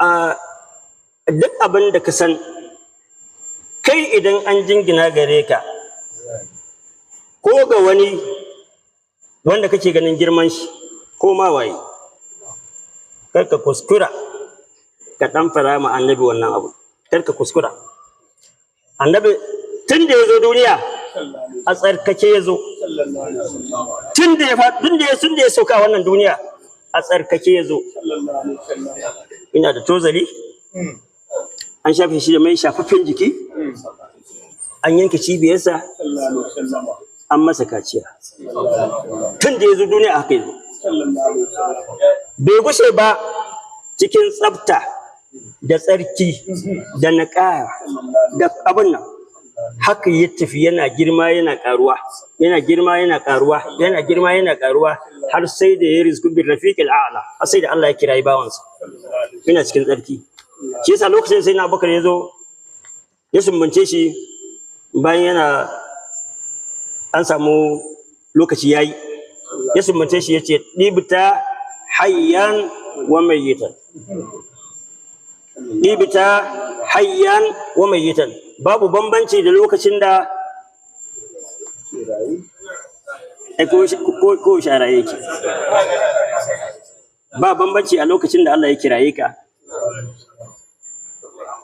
A duk abin da ka san kai, idan an jingina gare ka ko ga wani wanda kake ganin girman shi ko ma waye, kar ka kuskura ka dan fara ma Annabi wannan abu. Kar ka kuskura. Annabi tun da ya zo duniya a tsarkake ya zo. Tun da ya sauka wannan duniya a tsarkake ya zo. Ina da tozali, an shafe shi da mai shafaffen jiki, an yanke cibiyarsa, an masa kaciya. Tun da ya zo duniya haka ya zo, bai gushe ba cikin tsafta da tsarki da naƙaya da abin nan. Haka ya tafi yana girma, yana karuwa, yana girma, yana karuwa, yana girma, yana karuwa, har sai da ya risku bir rafiqil a'la, har sai da Allah ya kirayi bawansa yana cikin tsarki. Shi yasa lokacin sai na Bakar ya zo ya sumbance shi bayan yana an samu lokaci yayi, ya sumbance shi, yace: "Ɗibta hayyan wa mayyitan, ɗibta hayyan wa mayyitan." Babu bambanci da lokacin da ko shara yake. Ba bambanci a lokacin da Allah ya kiraye ka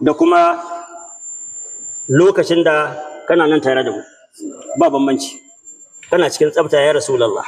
da kuma lokacin da kana nan tare da mu, ba bambanci. Kana cikin tsafta, ya Rasulallah.